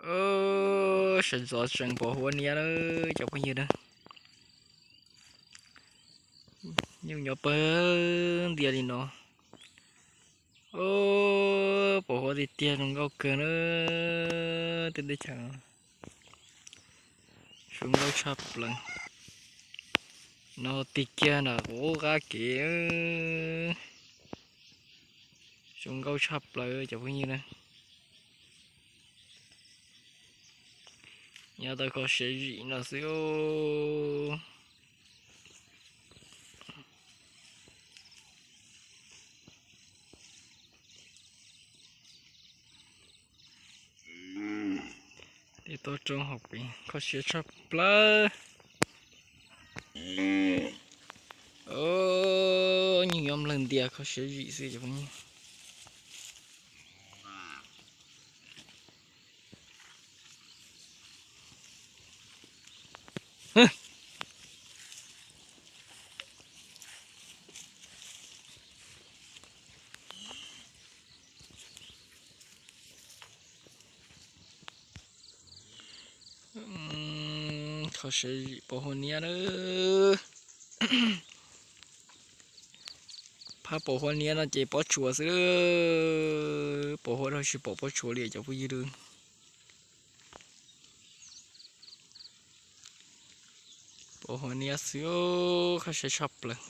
Sawv ntxov tseem pom huab niab na cov phooj ywg na. Nyuj nyob pawg ntias li no. Pom huab tiag tiag, zoo nkauj kawg na. Tej teb chaws zoo nkauj tshaj plaws. No tig kiag nram kuv qab kev. Zoo nkauj tshaj plaws cov phooj ywg na. Nyob tau kho siab zim no xwb. Tej toj roob hauv pes kho siab tshaj plaws. Nyuj nyob nplawg ntias kho siab zim xwb cov phooj ywg. Kho siab zim pom huab niab na. Phab pom huab niab no ces pob tsuas xwb. Pom huab dhau tsis pom pob tsuas li cov phooj ywg. Pom huab niab xwb, kho siab tshaj plaws.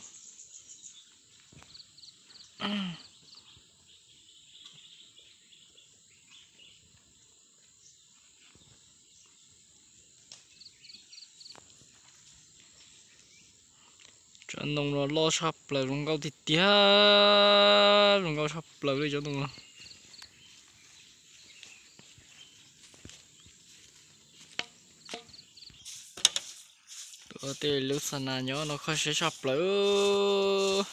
Tsob ntoo no loj tshaj plaws, zoo nkauj tiag tiag, zoo nkauj tshaj plaws li tsob ntoo no. Tuav tej lub xa nas nyob no kho siab tshaj plaws.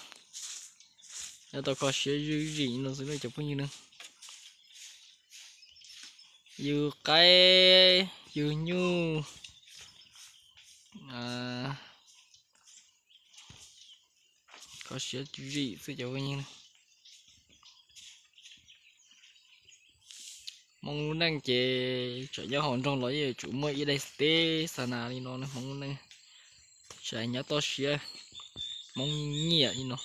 Nyob tau kho siab zwj zim no xwb na cov phooj ywg na. Yug qaib, yug nyuj, kho siab zim xwb cov phooj ywg na. Hmoob lub neej ces tseem nyob hauv nroog los yeej yuav tsum muaj ib daim teb xa nas li no na Hmoob lub neej. Tsis hais nyob toj siab, Hmoob nyiam li no.